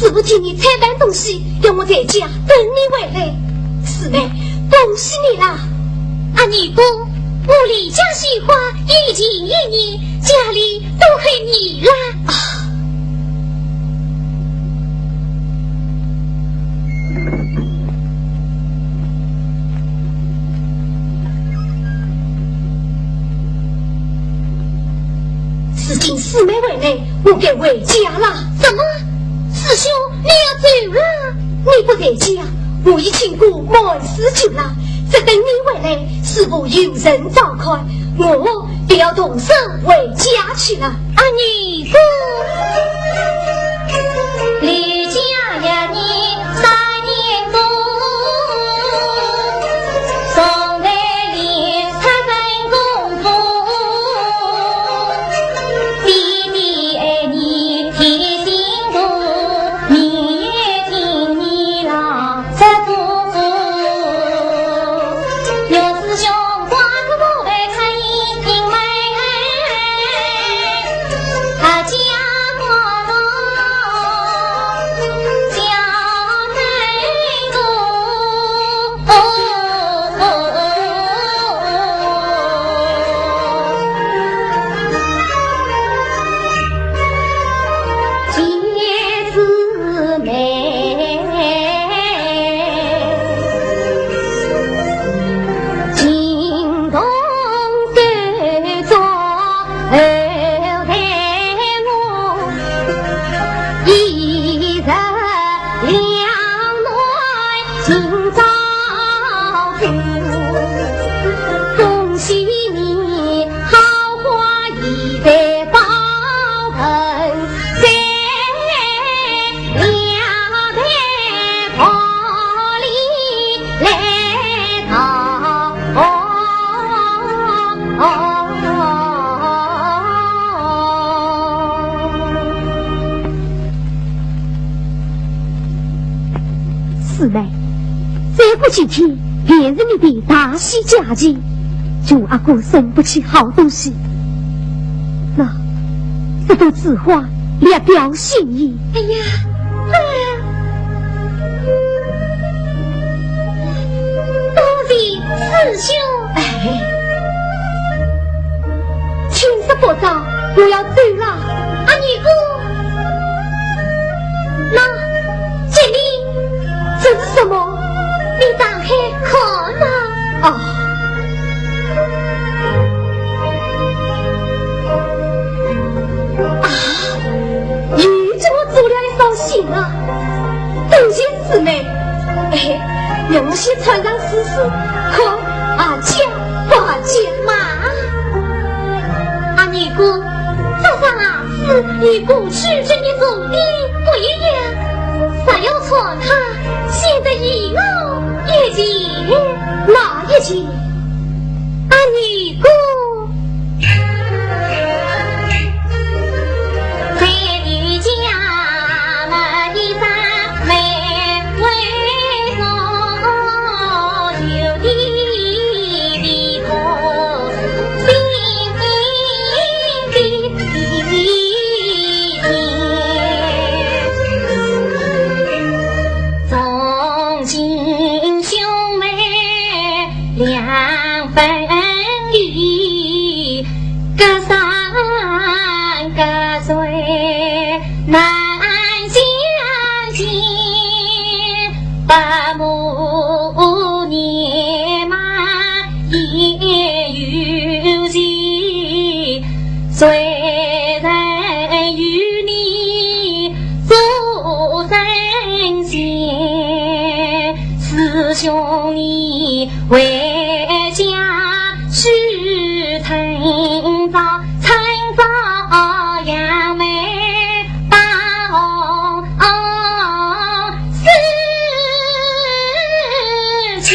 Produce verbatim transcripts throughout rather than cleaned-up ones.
师傅替你采办东西，要我在家等你回来。四妹，恭喜你啦！阿二哥，我离家绣花已经一年，家里都很热啦。啊，如今四妹回来，我该回家啦。什么？师兄，你要走了？你不在家，我已请过满四酒了。只等你回来，师傅有人照看，我便要动身回家去了。阿二哥，离家一年三年多，从来连出身功夫，爹爹爱你提醒我，你也听你老师吩咐。 四妹，再过几天便是你的大喜佳期，穷阿哥送不起好东西。喏，这朵紫花，略表心意。哎呀，哎呀，多谢师兄。哎，天色不早，我要走了。阿二哥，那，这里，这是什么？你打开看啊。哦。啊，又给我做了一封信啊。多谢师妹。哎，让我先穿上试试，看合脚不合脚。妈，阿二哥，这双鞋子与过去着的重点不一样，若要穿它，显得与我越近。哪一近？阿二哥。 从今兄妹两分离，各生各罪难相见。百母年迈也有期，谁人与你做神仙？师兄你 回家去趁早，趁早扬眉拜红事情。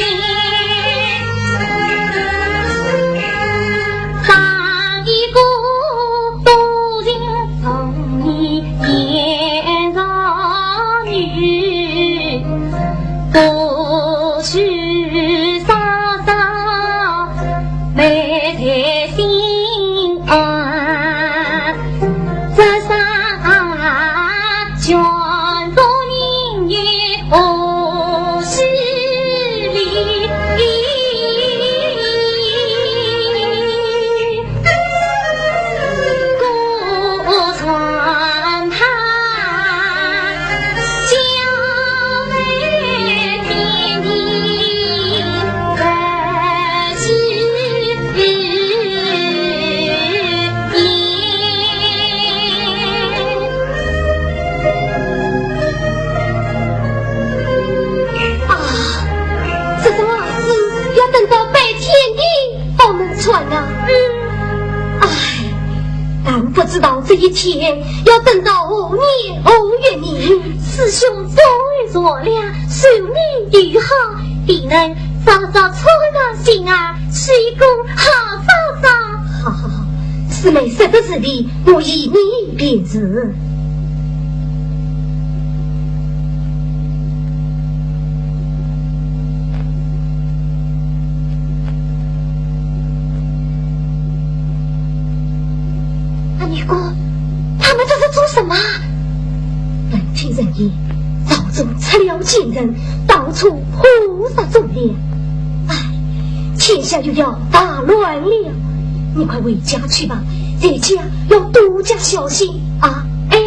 上一个多情从你眼中女， 多许嫂嫂美在心啊，这双全都到这一天，要等到何年何月呢？师兄早说了，寿命又好，定能早早穿上心啊，水果好烧烧。好，好，好，师妹说得是的，我依你便是。 阿尼姑，他们这是做什么？闻听人言，朝中出了奸人，到处铺设妆奁。哎，天下又要大乱了。你快回家去吧，在家要多加小心啊！哎。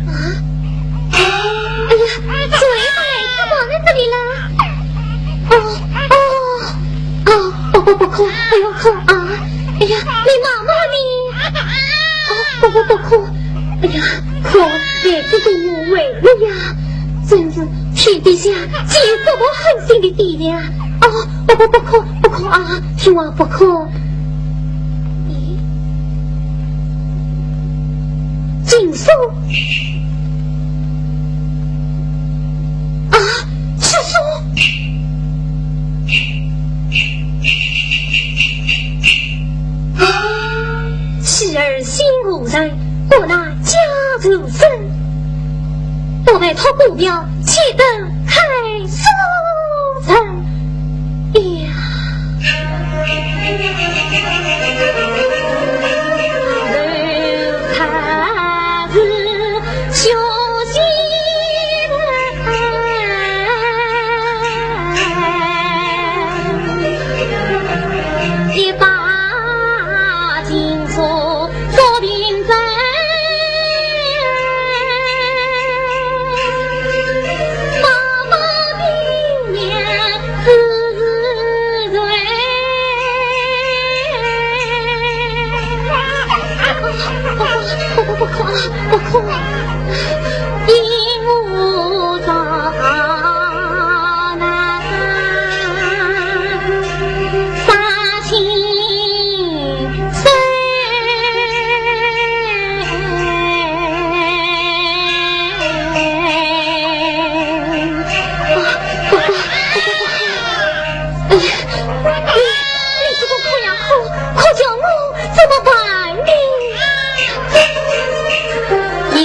啊？哎呀，怎么跑到这里了？哦，哦，哦，不，不，不哭，不要哭啊！哎呀，你妈妈呢？哦，不，不，不哭。哎呀，哭，孩子都误会了呀。真是天底下几个不狠心的爹娘。哦，不，不，不哭，不哭啊，听话不哭。咦？ 金锁。啊，铁锁。妻儿心无人，不拿家如珍。我拜托姑表，且等开锁人。 呀。不哭，不哭，不哭啊，不哭啊！哎呀，你，你这个哭呀哭，哭叫我怎么办呢？你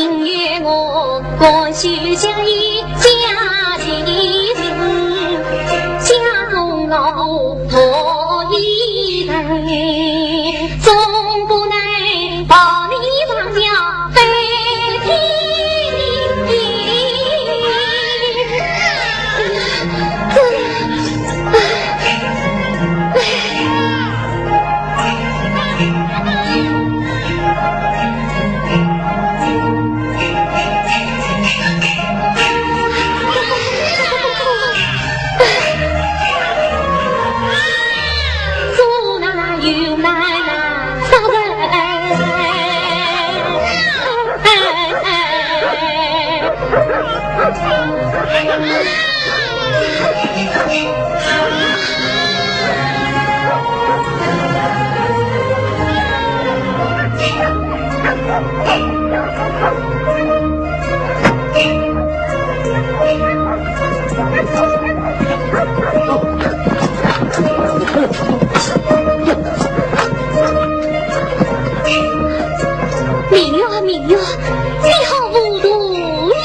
明月啊，明月，你好糊涂耶！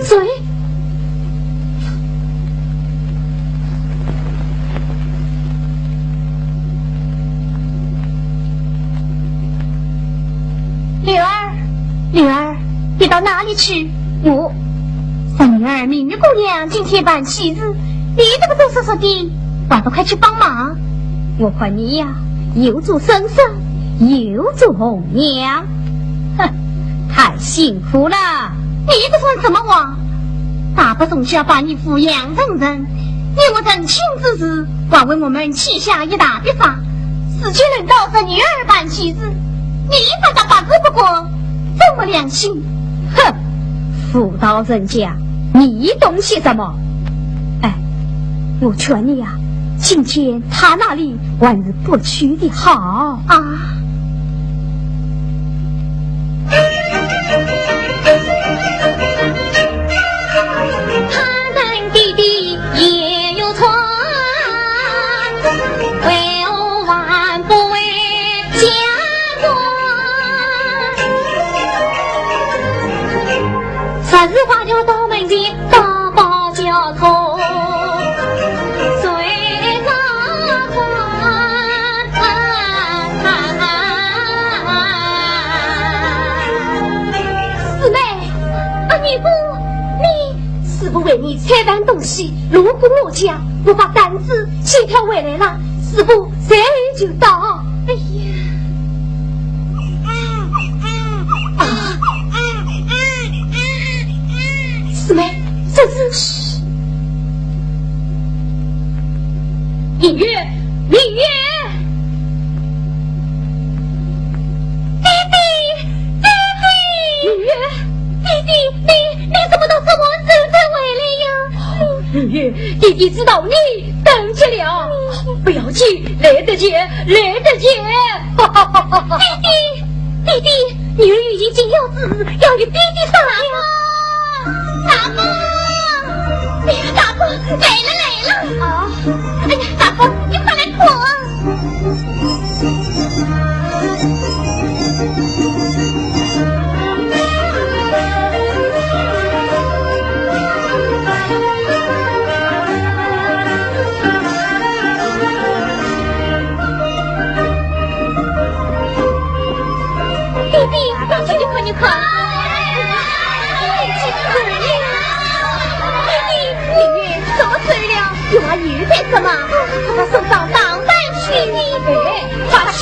谁？ 柳儿，柳儿，你到哪里去？我，三女儿，明月姑娘今天办喜事，你这个做叔叔的，还不快去帮忙？我看你呀，又做婶婶，又做红娘。哼，太辛苦了。你这算什么话？大伯从小把你抚养成人，你我成亲之时， 还为我们起下一大笔账，如今轮到侄女儿办喜事，你反倒百事不过，这么良心？哼，妇道人家，你懂些什么？哎，我劝你呀，今天她那里还是不去的好。啊？ 他人弟弟也有错，为何还不回家转？十字花轿到门前，大包轿车随着转。 四妹，啊，你不，你，师父为你拆断东西，路过我家，我把担子先挑回来了，师父随后就到。哎呀，啊，四妹，这是，明月，明月。 弟弟，弟弟，明月，弟弟，你，你怎么到这么晚才回来呀？明月，弟弟知道你等急了。不要紧，来得及，来得及。弟弟，弟弟，女儿有件紧要之事要与弟弟商量。大哥，大哥，来了，来了。哦。 哎呀，大哥，你快来看！弟弟，弟弟，快点看！弟弟，明月怎么走了？ 有话又在说嘛，把他送到当班去。哎，快去！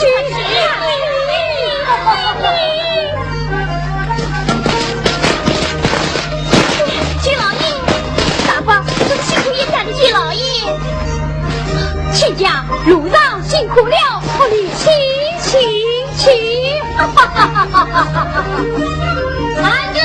舅老爷，大伯，这是辛苦一家的舅老爷。亲家，路上辛苦了，哦，你请，请，请。慢着。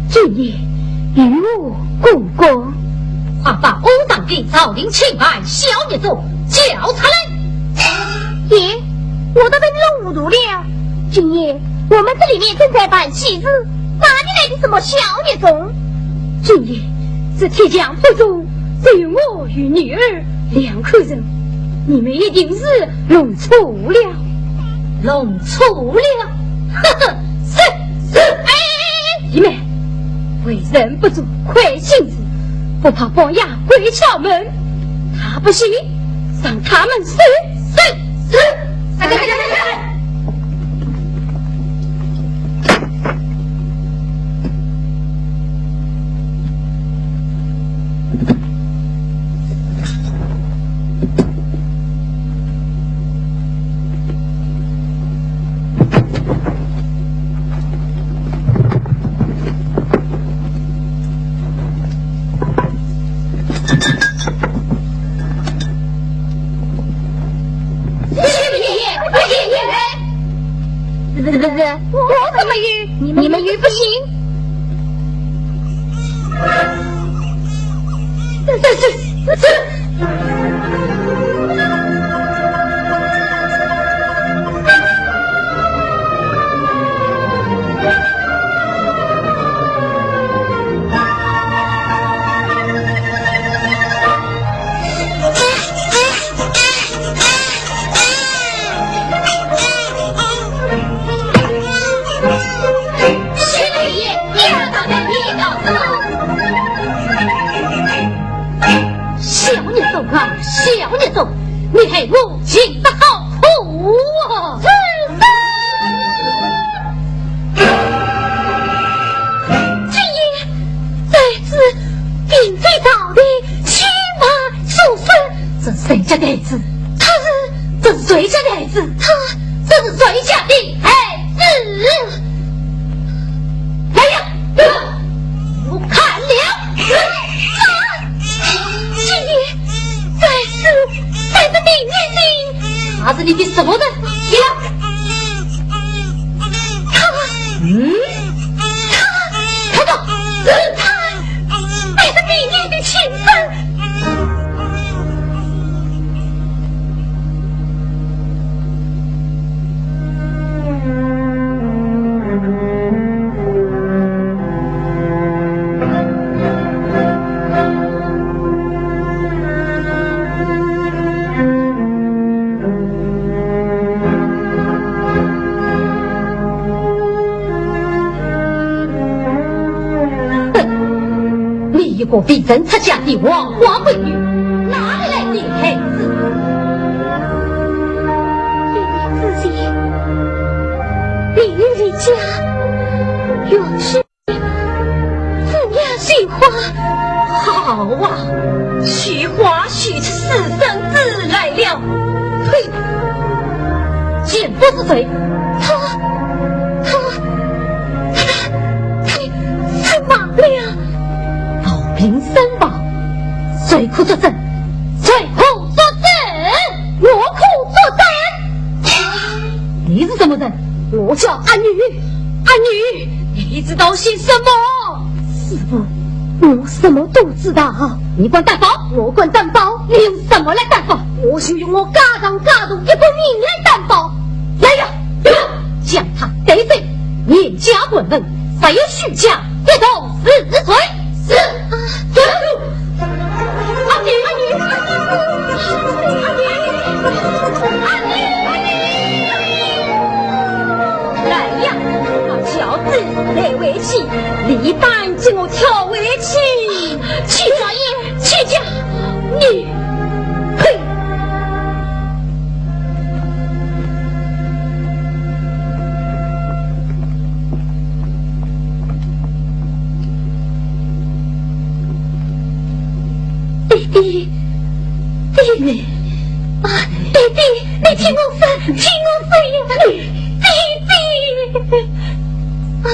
今夜与我过过。快把武当的朝廷钦犯萧玉宗叫出来。咦，我都被你弄糊涂了。今夜我们这里面正在办喜事，哪里来的什么萧玉宗？今夜这铁匠不足，只有我与女儿两口人，你们一定是弄错了。弄错了？呵呵，是，是，哎，你们为人不足，亏心事，不怕板爷跪敲门，他不信，让他们试。是，是，是。 不是，不是，我怎么有？你们又不信？这，这，这，这。 小孽种啊，小孽种，你害我寻得好苦啊！今夜，在此并非道的清白书生，这谁家孩子？他是，这是谁家的孩子？他，这是谁家的孩子？来呀，给我看了！啊！今夜，在此，在这明眼的，他是你的什么人？呀！ 嗯？看到，是他，带着明年的亲生。哼，你一个未曾出嫁的黄花闺女，哪里来的孩子？一年之前，李煜离家，远去 抚养菊花。好啊，菊花许出私生子来了。呸！贱妇是谁？她，她，她，她身亡了。暴病身亡，谁可作证？谁可作证？我可作证。你是什么人？我叫阿玉。 阿玉，你知道些什么？师父，我什么都知道。你敢担保？我敢担保。你用什么来担保？我就用我家当家族一个名言担保。来呀，将他带走，严加盘问，若有虚假，一同治罪。是。啊，走。 阿玉，阿玉，阿玉，阿玉，阿玉！来呀，把轿子抬回去，李丹给我挑回去。七少爷，七家，你，呸！ 爹爹，爹爹，啊，爹爹，你听我说，听我说呀，爹爹，啊，爹爹，啊。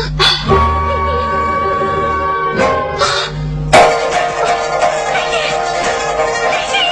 爹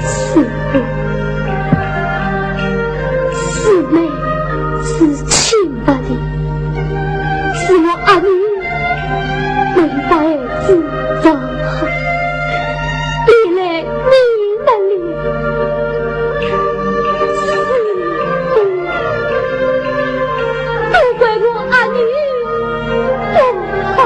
四妹，四妹是亲爸的，是我阿妹，没把儿子养好，连累你们了。四妹，都怪我阿妹不好。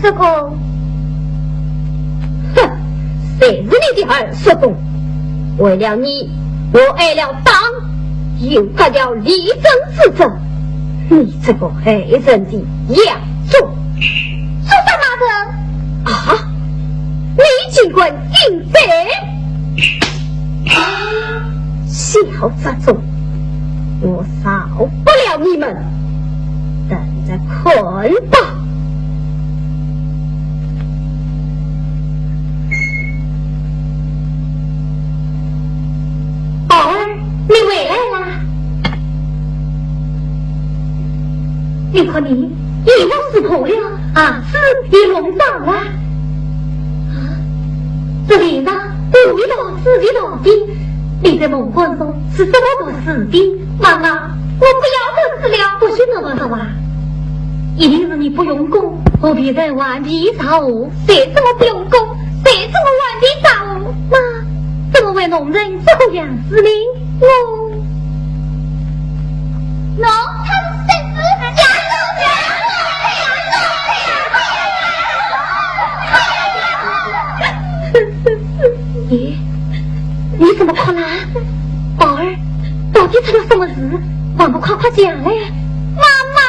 叔公。哼，谁是你的二叔公？为了你，我挨了打，又割掉李珍之证。你这个害人的杨种！说什么人？啊，你竟敢顶嘴！小杂种，我饶不了你们，等着看吧！宝儿，你回来啦！你看你，衣服湿透了，鞋子也弄脏了。啊，这脸上糊一道紫一道的，你在梦幻中是怎么度日的？妈妈，我不要这事了。不许这么说啊！一定是你不用功，和别人玩皮撒和。谁说我不用功？谁说我玩皮撒和？那怎么会弄成这个样子呢？我，喏，他是孙子，杨宗保。咦，你怎么哭啦？宝儿，到底出了什么事？还不快快讲嘞！妈妈！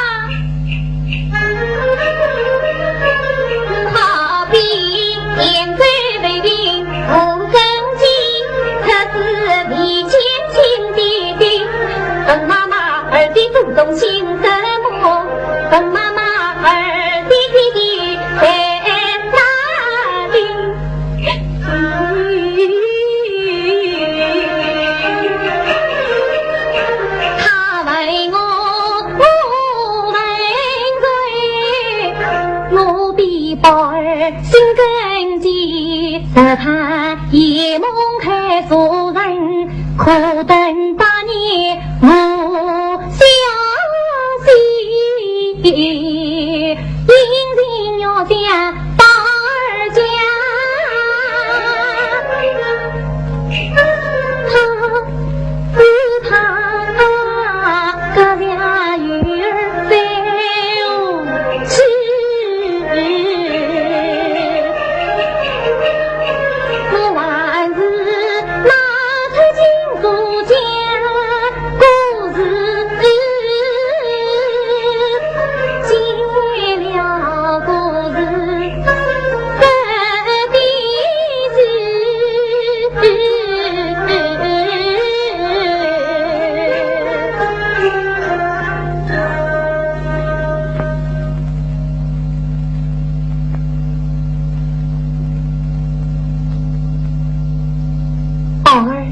宝儿，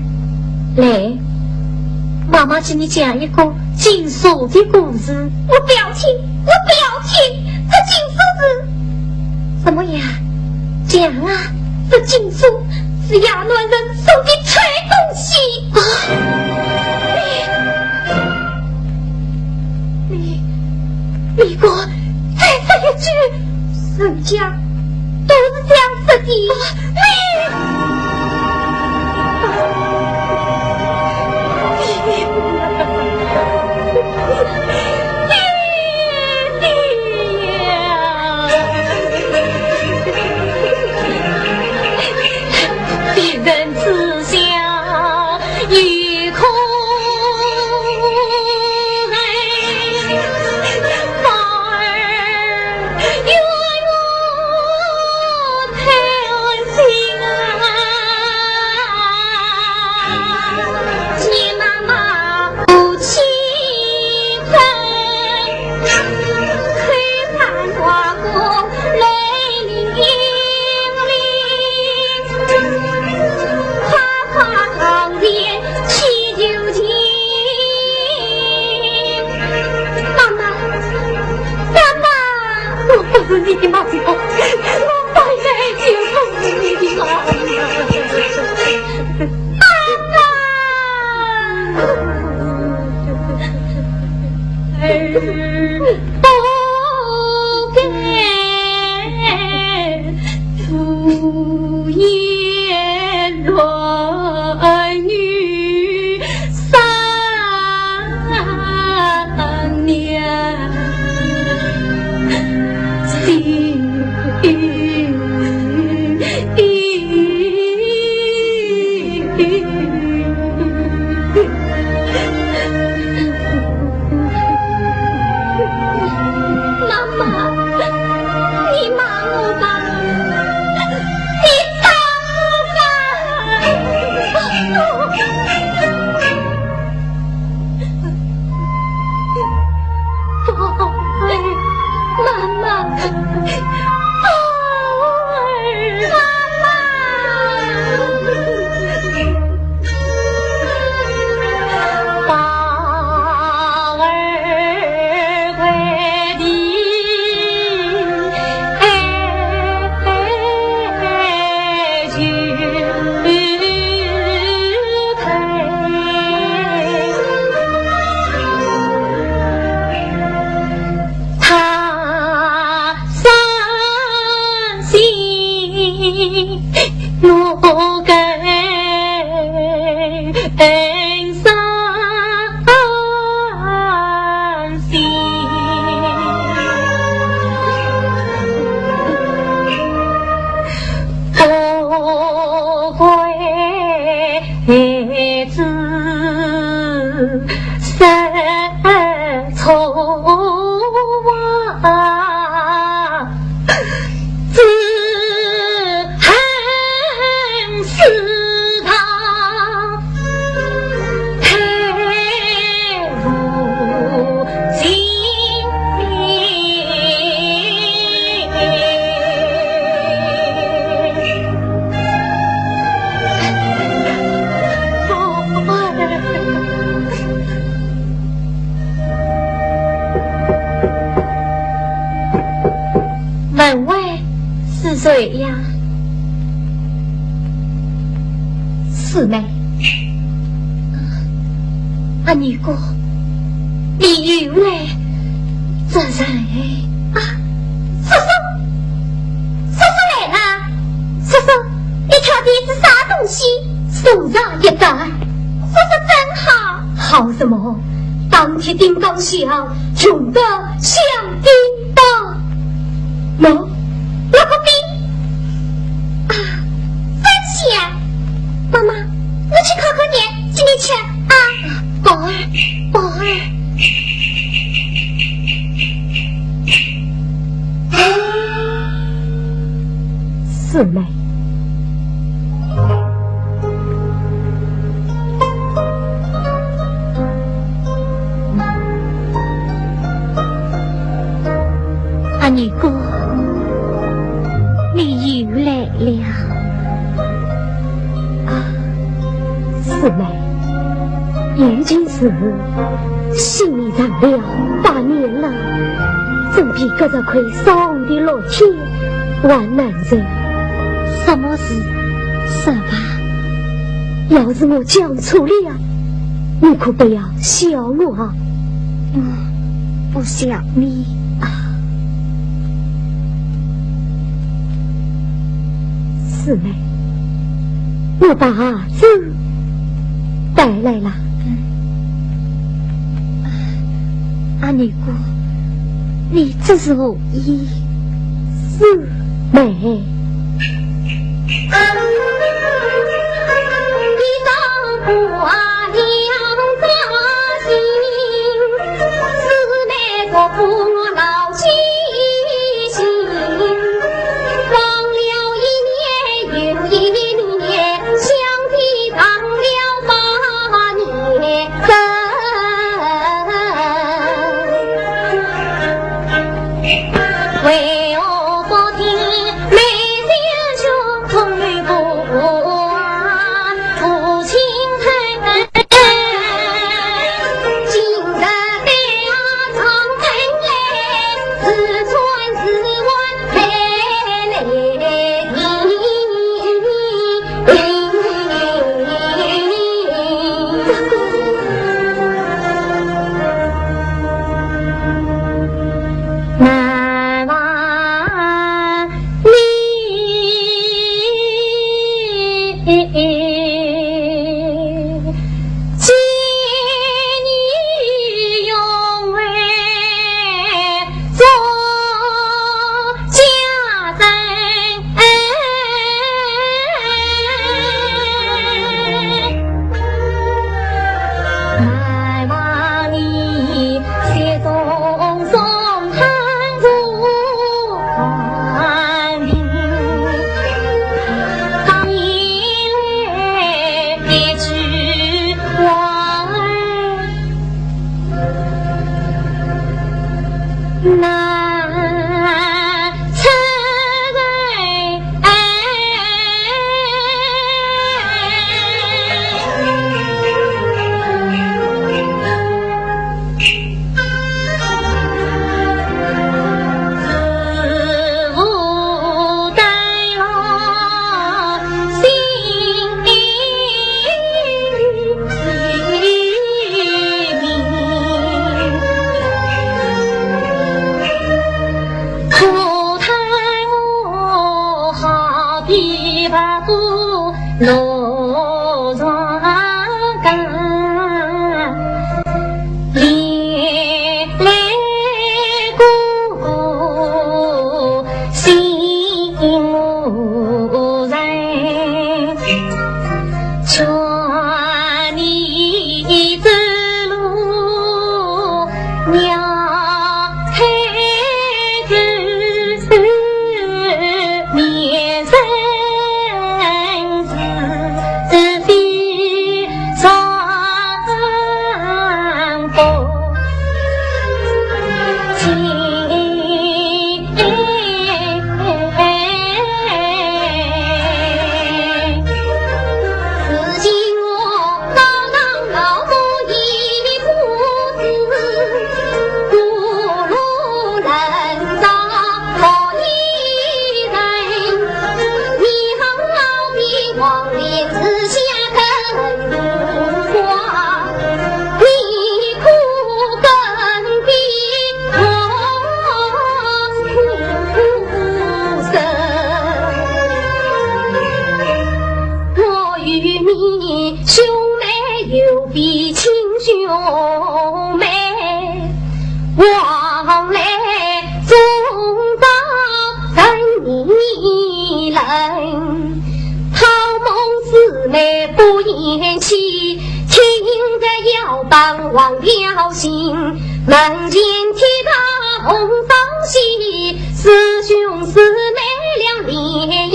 来，妈妈给你讲一个禁书的故事。我不要听，我不要听，这禁书是……什么呀？讲啊！这禁书是野男人送的臭东西。啊！你，你，你给我再说一句！人家都是这样说的。你，你，你呀！别人之下有可人，反而怨我太心门外是谁呀？四妹。阿二哥，你又来这人哎。啊，叔叔，叔叔来了。叔叔，你挑的是啥东西？送上一个。叔叔真好。好什么？当天叮当响，穷得响叮当。喏，那个冰。啊，真香。妈妈，我去烤烤面，请你吃啊。宝儿，宝儿。四妹。 阿二哥，你又来了。啊，四妹，有件事，心里藏了八年了，准备隔日看上的落天，还难 什么事？说吧。要是我讲错了，你可不要笑我啊。我不笑你。啊，四妹，我把这 带来了。嗯。阿二哥，你这是何意？四妹。妹，往来总到人年人，讨梦姊妹不厌弃，亲在腰旁望飘行，门前铁塔红双喜，师兄师妹两联姻，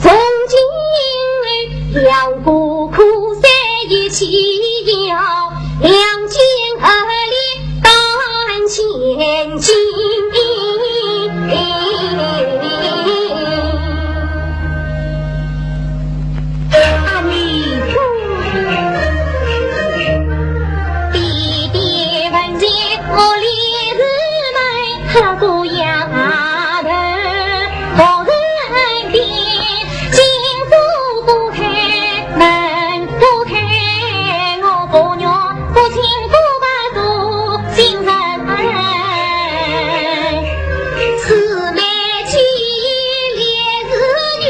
从今两个苦酸一起摇。 两肩合力担千斤。阿弥陀佛。爹爹问前我立寺门，他个丫头何人的？ 金锁不开，门不开，我不愿不听不白做新人。姊妹间烈日圆，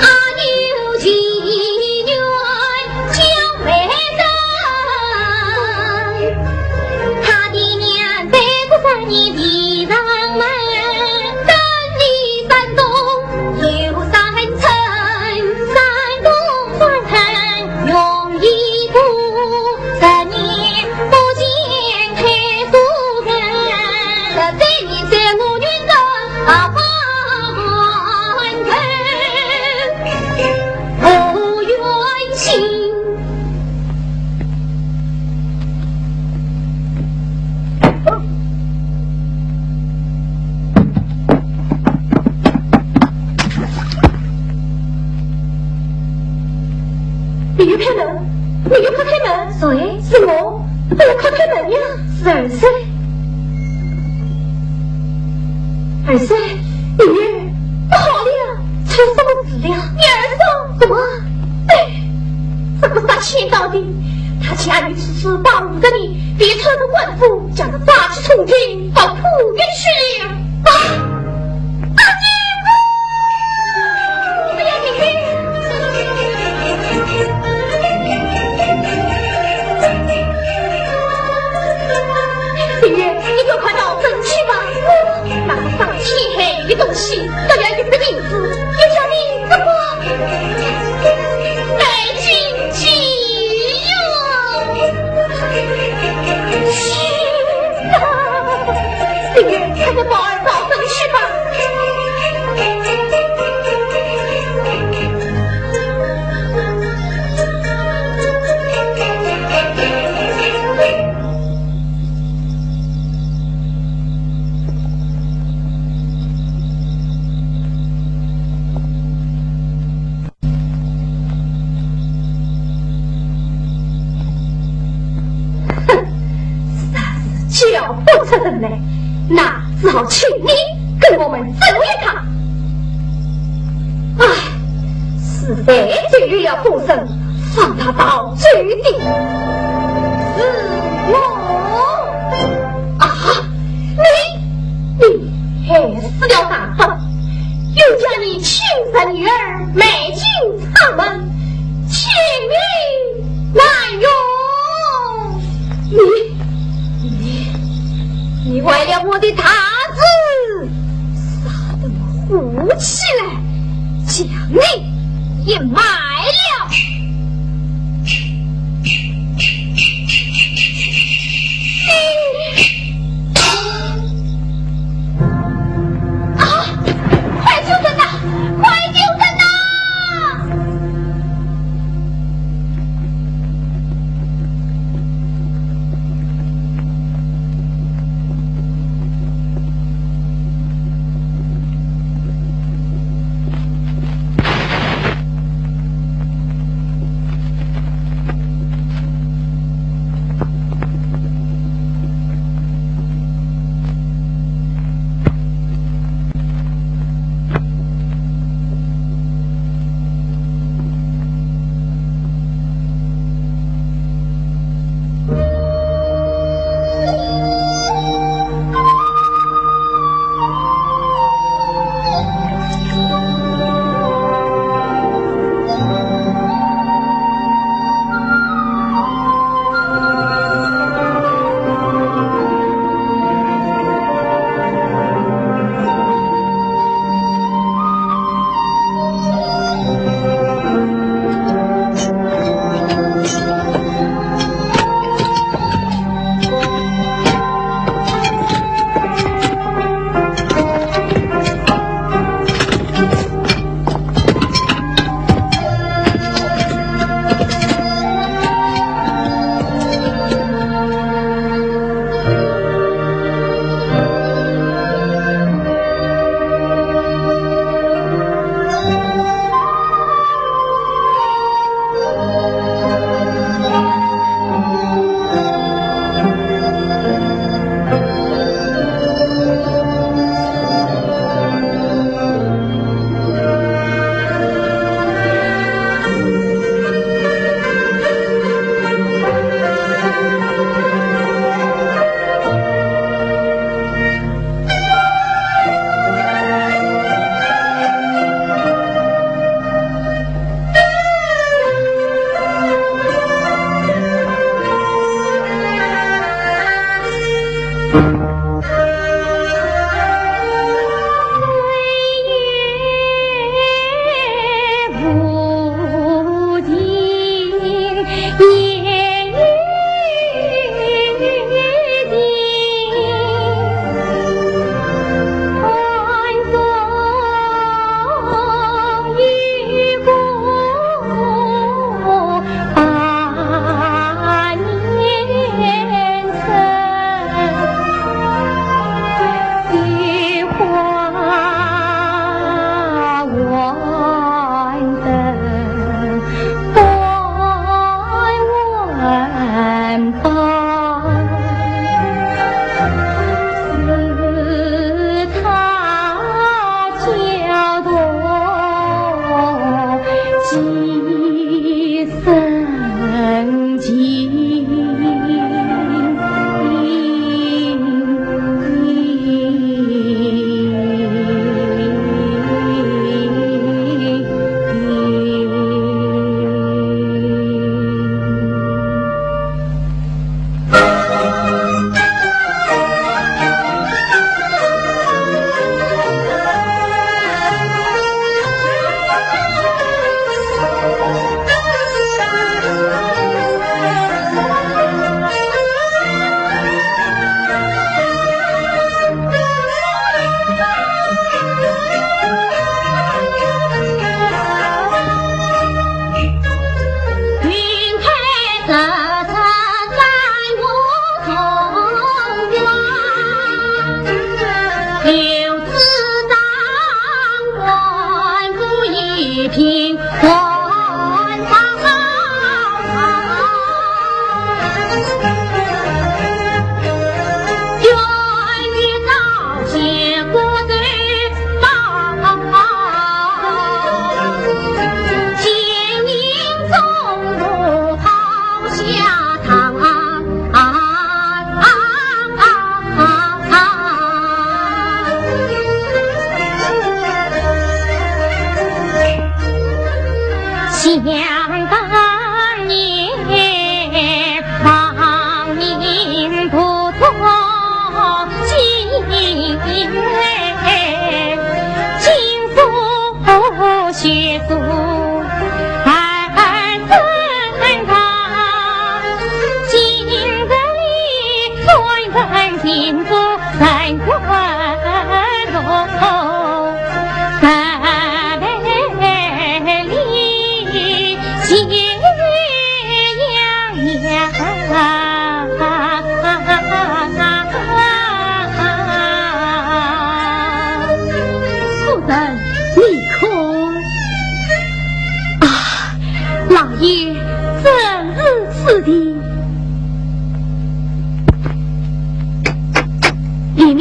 阿牛情愿叫媒人。他爹娘对不上你地上门，跟你山东 有三层，山东三层容易过，十年不见太夫人。十三年在我云中啊，花满头，无怨心。 你又开门，你又不开门。谁？是我，我要开开门呀。是二叔。二叔，你不好了，出什么事了？你二叔？什么？对，这个杀千刀的，他家里处处保护着你，别穿过官府，将他抓去充军，到苦狱去了。啊！ 姐姐，你就快到城去吧。那个伤天害理的东西，只要一个银子，就叫你怎么卖进去哟？是啊，姐姐，快点把儿 到城去吧。哼，实在是叫不出人来，那只好请你跟我们走一趟。唉，实在只有了风声，放他逃走的是我。啊，你，你害死了大伯，又将你亲生女儿卖进 他们，请你难容。你，你，你坏了我的大事，杀得我火起来，将你也卖了。 啊！快救人呐！快救人呐！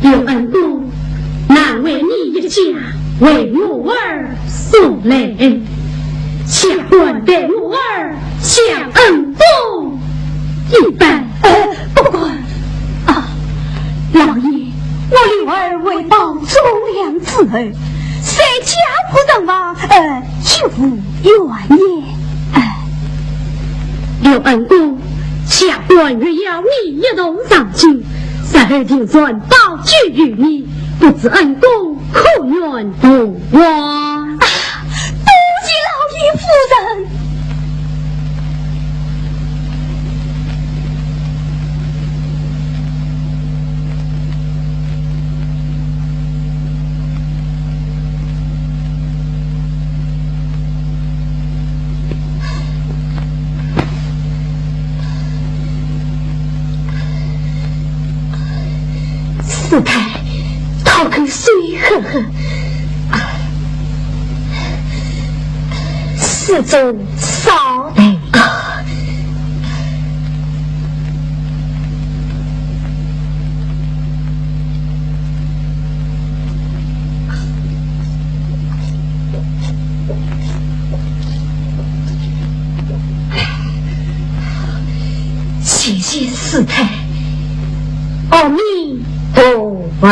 刘恩公，难为你一家为我儿送泪，下官代我儿向恩公一拜。呃，不敢。啊，老爷，我刘儿为报忠良之后，虽家破人亡，呃，绝无怨言。哎。刘恩公，下官愿邀你一同上京，日后定传宝卷与你，不知恩公可愿同往？啊，多谢老爷夫人。 师太，讨口水喝喝。啊，施主稍等。啊。 谢谢师太。阿弥陀佛。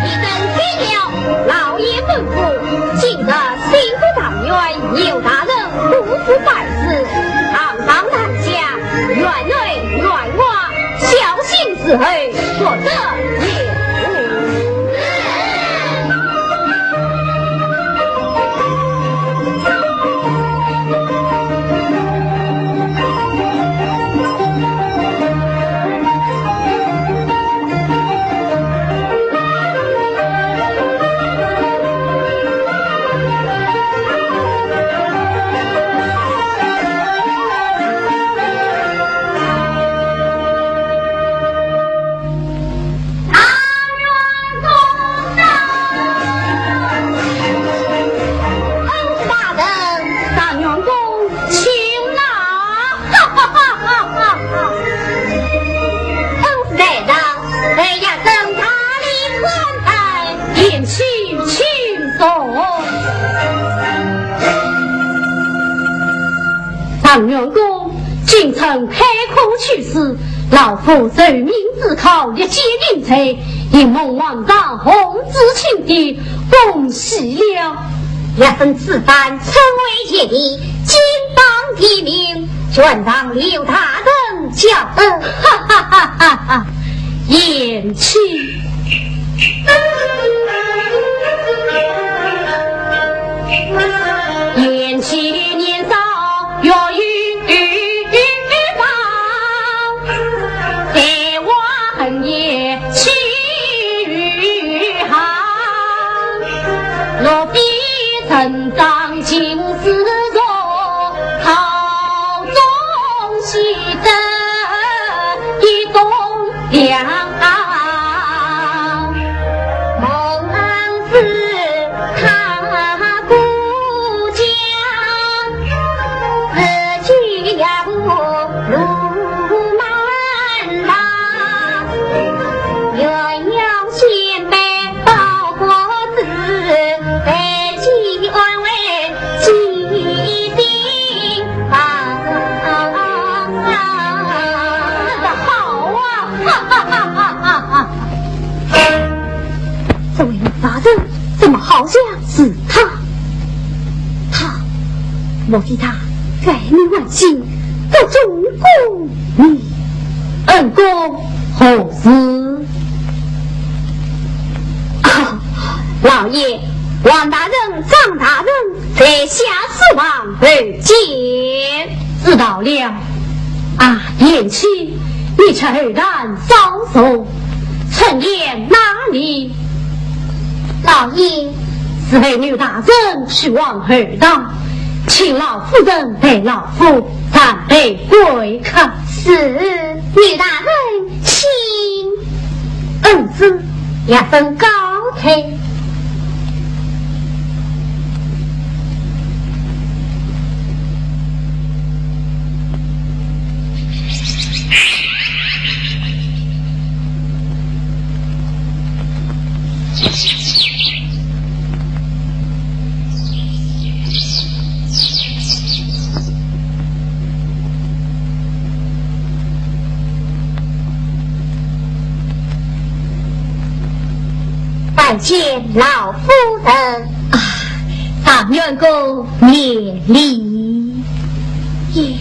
一声鸡叫，老爷吩咐，今日新都状元有大人五府拜师，堂上堂下，院内院外，小心伺候，不得有误。 啊，状元公，今春开科取士，老夫受命主考，历届进士，应蒙皇上洪旨钦点，恭喜了。若非此番春闱前例，金榜题名，全仗刘大人教。哈哈哈哈哈！贤妻。贤妻年少学于方，才华横溢气宇航。落笔成章尽是愁，考中取得一等 良。孟子他过江，自己也无路漫漫，鸳鸯仙班报国子，被其安慰几经。 啊，啊，啊，啊，好啊！哈哈哈哈哈哈！这位女大人怎么好像是她？她，莫非她改名换姓，各种功名？恩公何事？啊，老爷，王大人、张大人 在下书房候见。知道了。啊，贤妻，你且后堂稍坐，春闱哪里？老爷。侍候女大人去往后堂，请老夫人陪老夫暂陪贵客。是。女大人请。 恩师，也曾告退。拜见老夫人。啊，状元公免礼。也。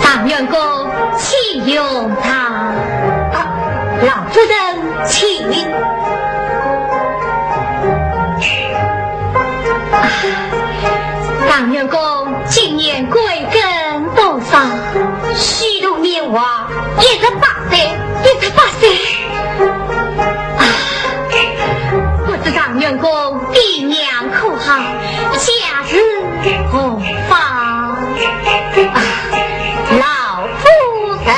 状元公，请用茶。啊，老夫人请。啊，状元公，今年贵庚多少？ 虚度年华一十八岁。一十八岁。啊，不知状元公爹娘可好？家事何方？啊，老夫人。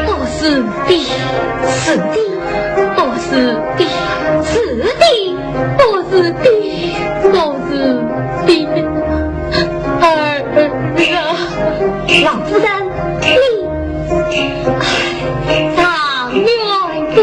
不是的，是的，不是的，是的，不是的，不是的。儿啊！老夫人，你，哎，状元公。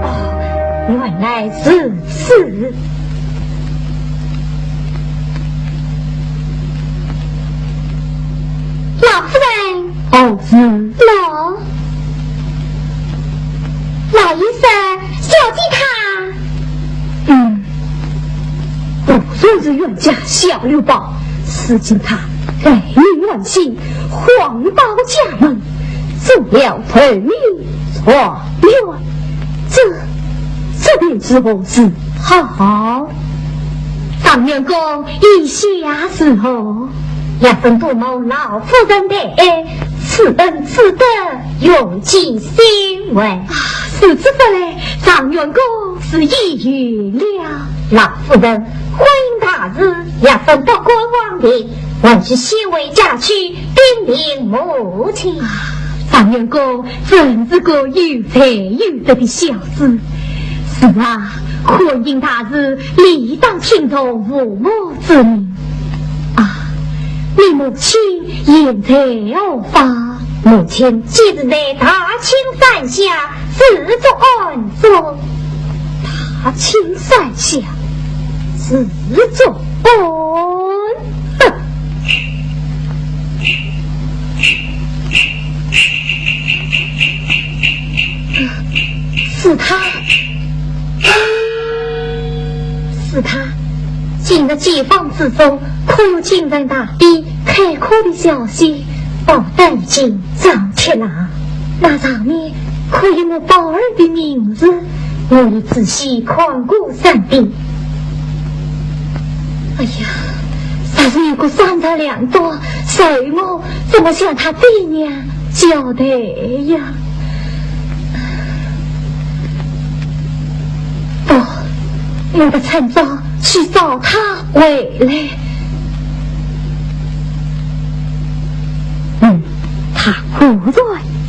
哦，原来如此。老夫人。哦，是。老，老爷说，小姐她……嗯，不如是冤家小刘宝，如今他改名换姓，谎报家门，做了投名状元，这，这便如何是好？状元公意下如何？要分多蒙老夫人抬爱，此恩此德，永记心怀。啊，如此说来，状元公是已有了。老夫人，婚姻大事，要分不过皇帝，还需先回家去禀明母亲。啊，状元公真是个有才有德的小子。是啊，婚姻大事，理当听从父母之命。啊，你母亲现在何方？母亲今日在大清山下，自作安坐。大清山下，自作安……哼！是他，是他。今日街坊之中，可有京城大地开阔的消息报得进张铁郎？那上面可有我宝儿的名字？我已仔细看过三遍。哎呀，若是有个三长两短，随我怎么向他爹娘交代呀？不，我得趁早去找他回来。嗯，他果然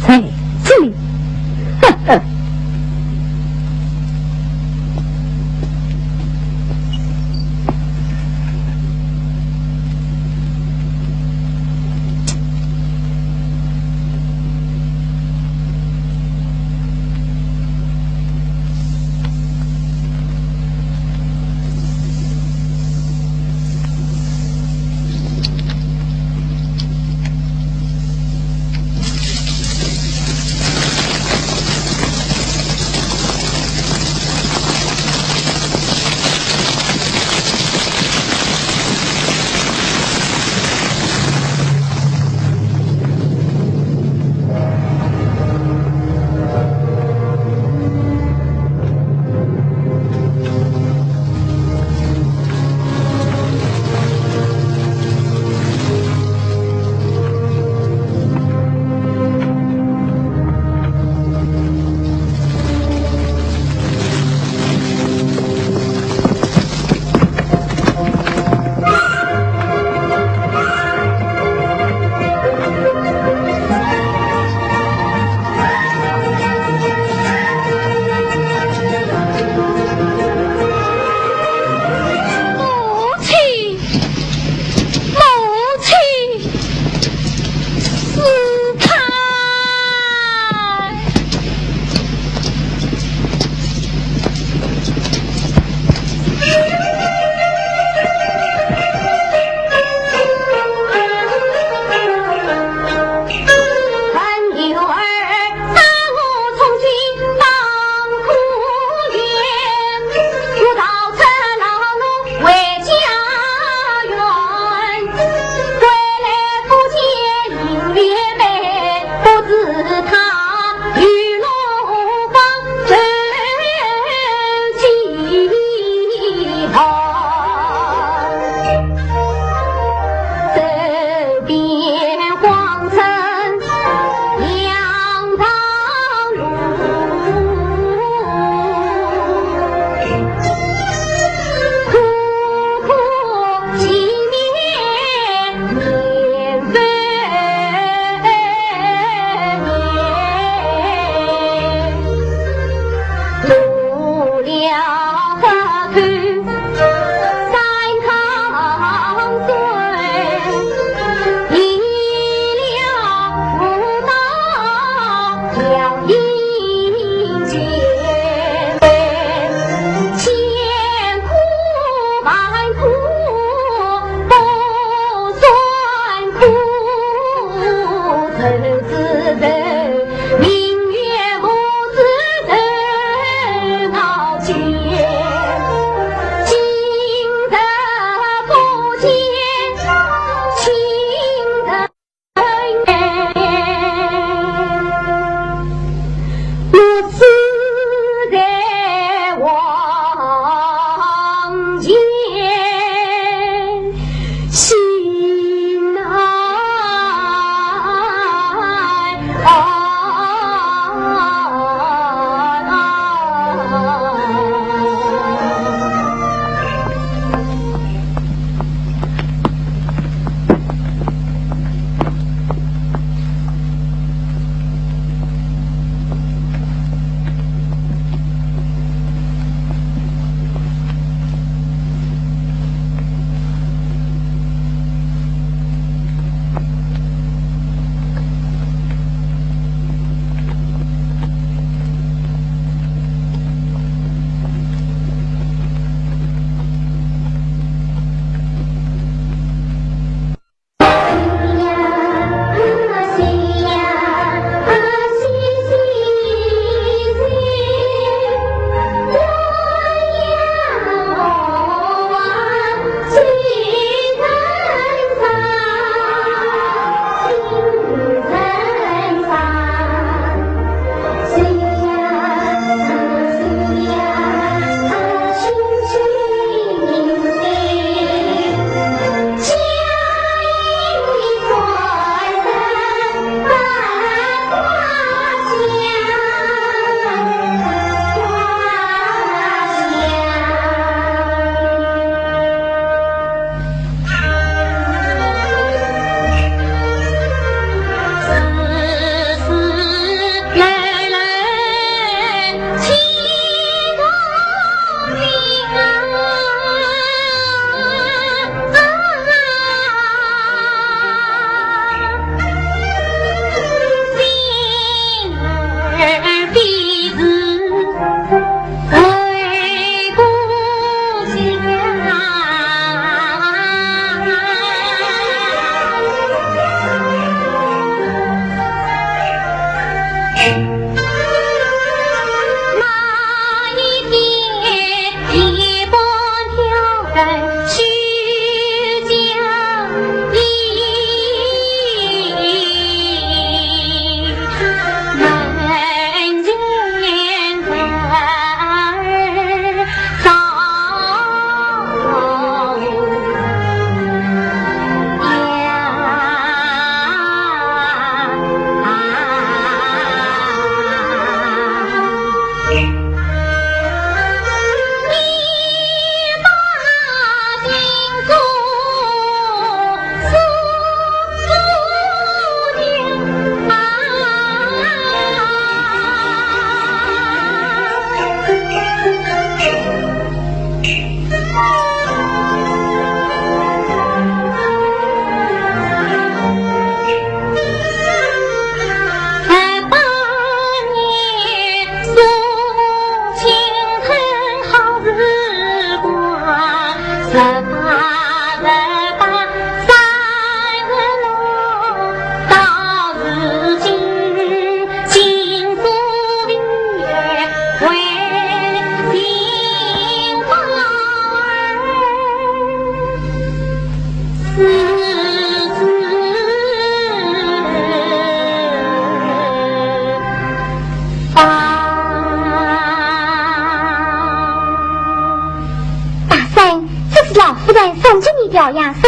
在这里。呵呵。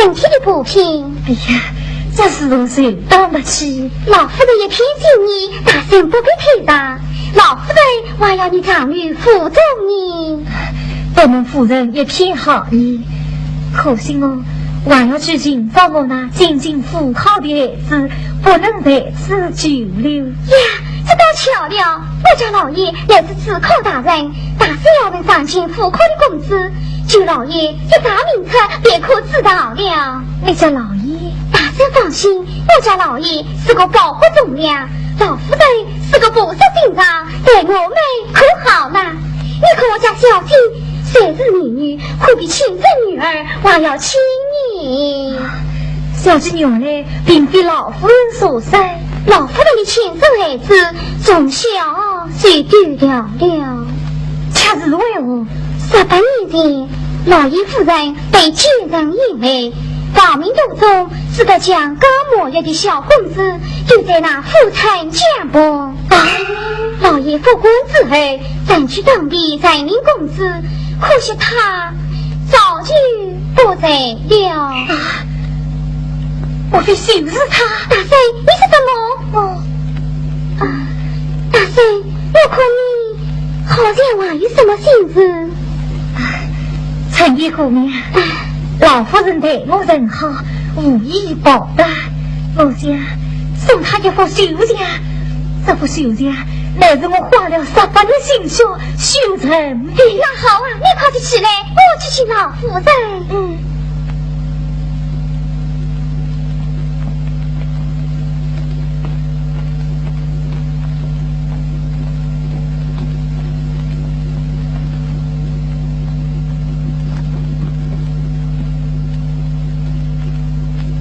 身体的补品。哎呀，这是我受当不起。老夫人一片心意，大人不必推辞。老夫人还要你丈女服从你。不瞒夫人一片好意，可惜我还要去寻找我那进京赴考的孩子，不能在此久留。呀，这倒巧了，我家老爷乃是主考大人，大小人上京赴考的公子， 舅老爷一查名册，便可知道了。你家老爷？大人放心，我家老爷是个博学忠良，老夫人是个博识心肠，待我们可好了。你看我家小姐，虽是民女，可比亲生女儿还要亲呢。小姐原来并非老夫人所生。老夫人的亲生孩子，从小就丢掉了。却是为何？ 十八年前，老爷夫人被奸人陷害，亡命途中，这个强干弱弱的小公子，就在那府城江边。啊！老爷复官之后，曾去当地任命公子，可惜他早就不在了。啊！莫非就是他？大人，你说什么？哦。啊，大人，我看你 好像还有什么心事？哎，陈姨姑娘，哎。老夫人待我甚好，无以报答。我想送她一幅绣鞋，这幅绣鞋乃是我花了十八年心血绣成的。那好啊，你快点起来，我去请老夫人。嗯。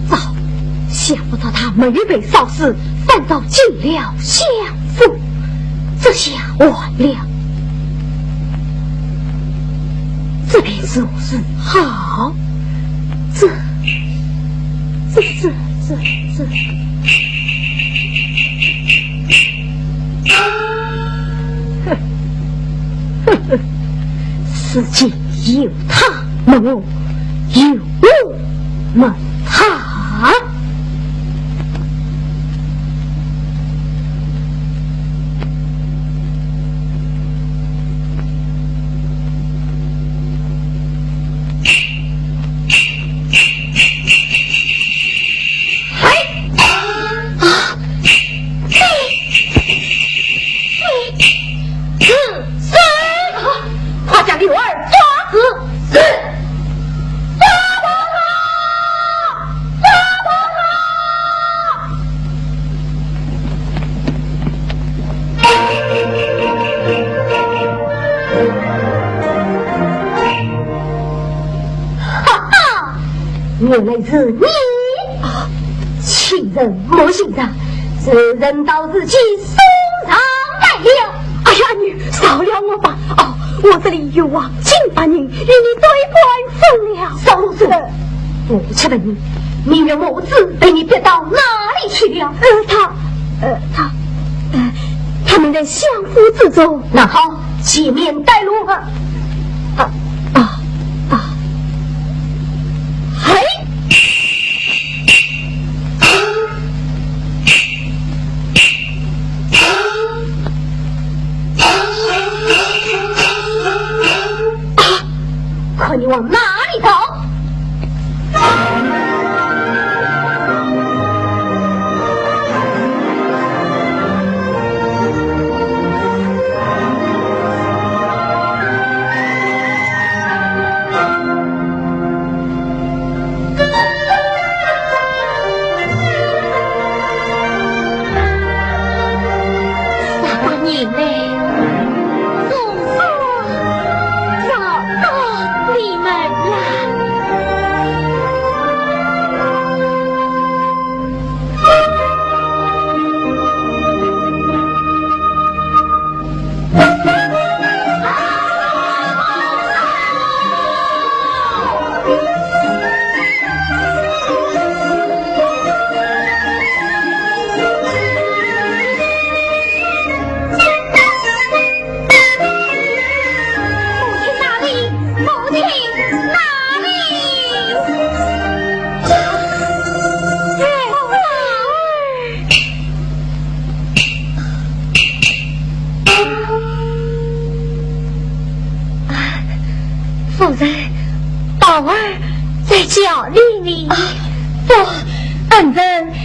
糟，想不到她没有被烧死，反倒进了相府，这下完了。这便如何是好？这，这，这，这，这…… 世间有她没我，有我没她。 嘿！啊！嘿！嘿！是谁？快将刘二抓住！是。抓住他！抓住他！ 哈哈，原来是你！啊，欺人莫欺人，这人到如今送上来了。哎呀，你饶了我吧！哦，我这里有黄金白银，与你对半分了。少啰嗦！呃。我且问你，明月母子被你逼到哪里去了？呃，她，呃，她，呃，她们在相府之中。那好， 前面带路。啊，啊，啊。嘿！啊，看你往哪里逃！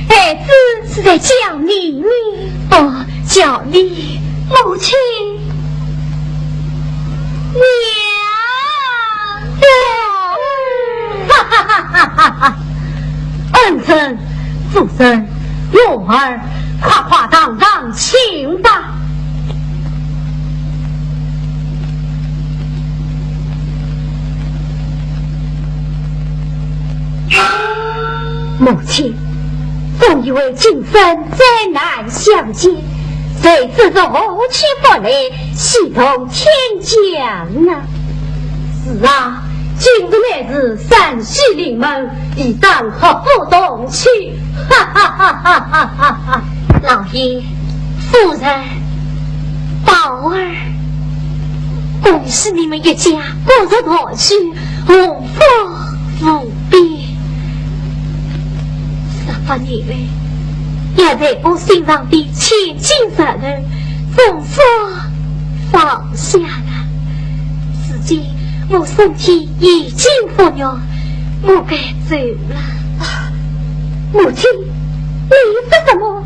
孩子是在叫你呢。哦，叫你母亲。娘。哈哈哈哈哈哈！恩人、夫人、月儿，快快上上请吧。 母亲，总以为今生再难相见，谁知是何去不来，喜从天降啊！是啊，今日乃是三喜临门，理当和父同庆。哈哈哈哈哈哈！老爷、夫人、宝儿，恭喜你们一家各入团聚， 幸福无边。十八年来，压在我心上的千斤石头，总算放下了。如今我身体已经复原，我该走了。母亲，你说什么？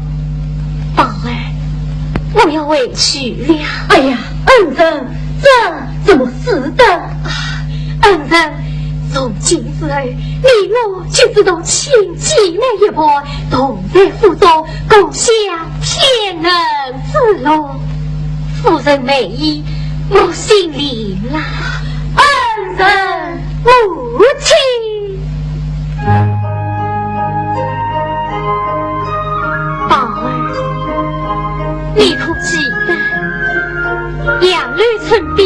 宝儿，我要回去了。哎呀，恩人，这 怎么使得？啊，恩人，从今之后，你我就只同亲姐妹一般，同在府中，共享天伦之乐。夫人美意，我心领了。恩人，母亲。 宝儿，你可记得，杨柳村边，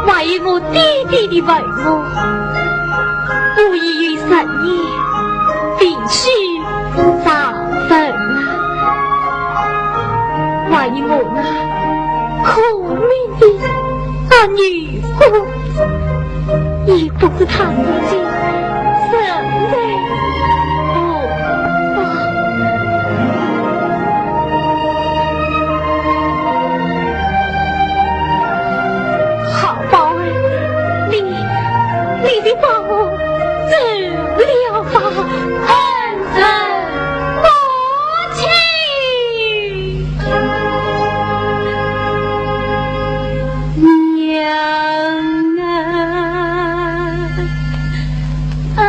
还有我爹爹的坟墓，我已有十年并去上坟了。还有我那苦命的阿女 也不知她如今身在何方。好宝儿，你，你就放我走了吧。恩人母亲。 娘啊！啊！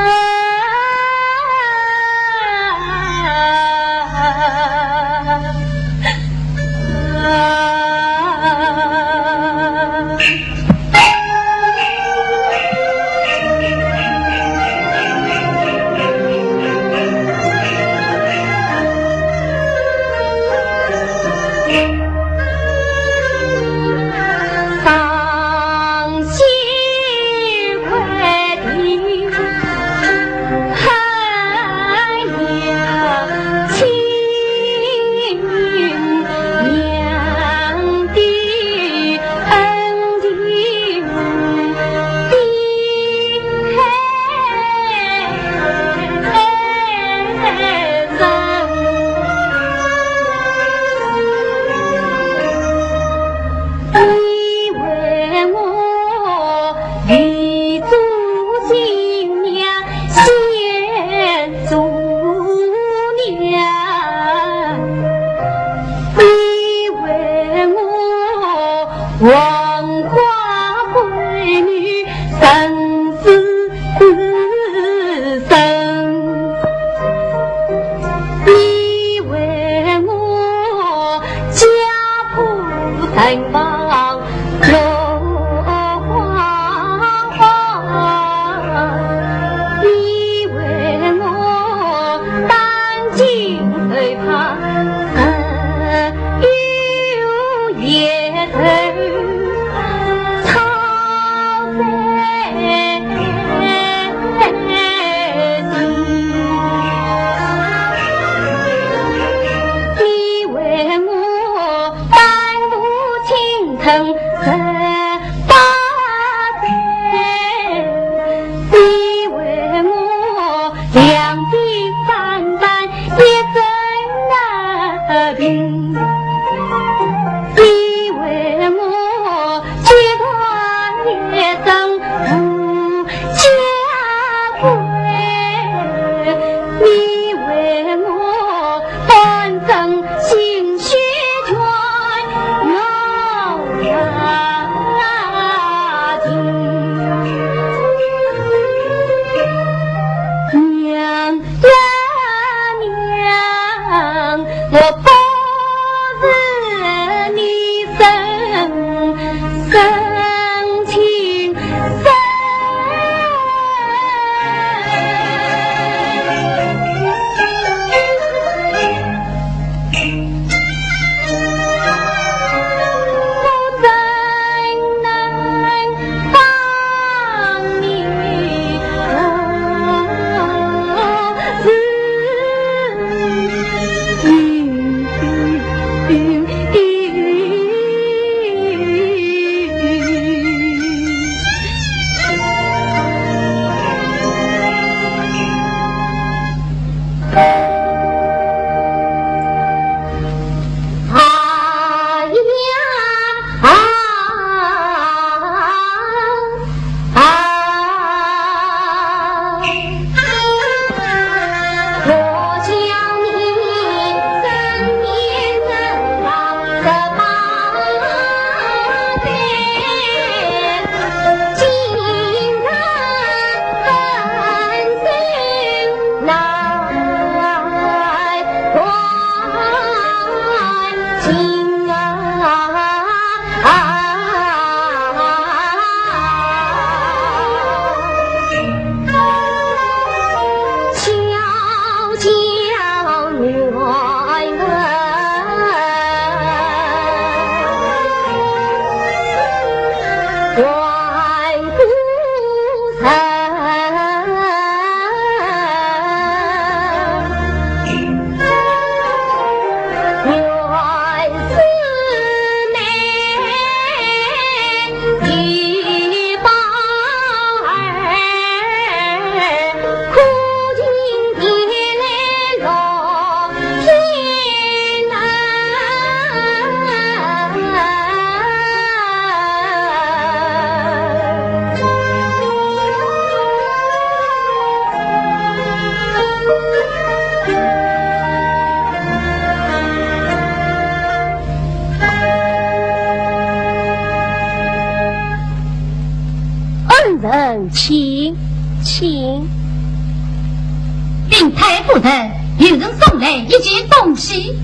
恩人，请，请。禀太夫人，有人送来一件东西。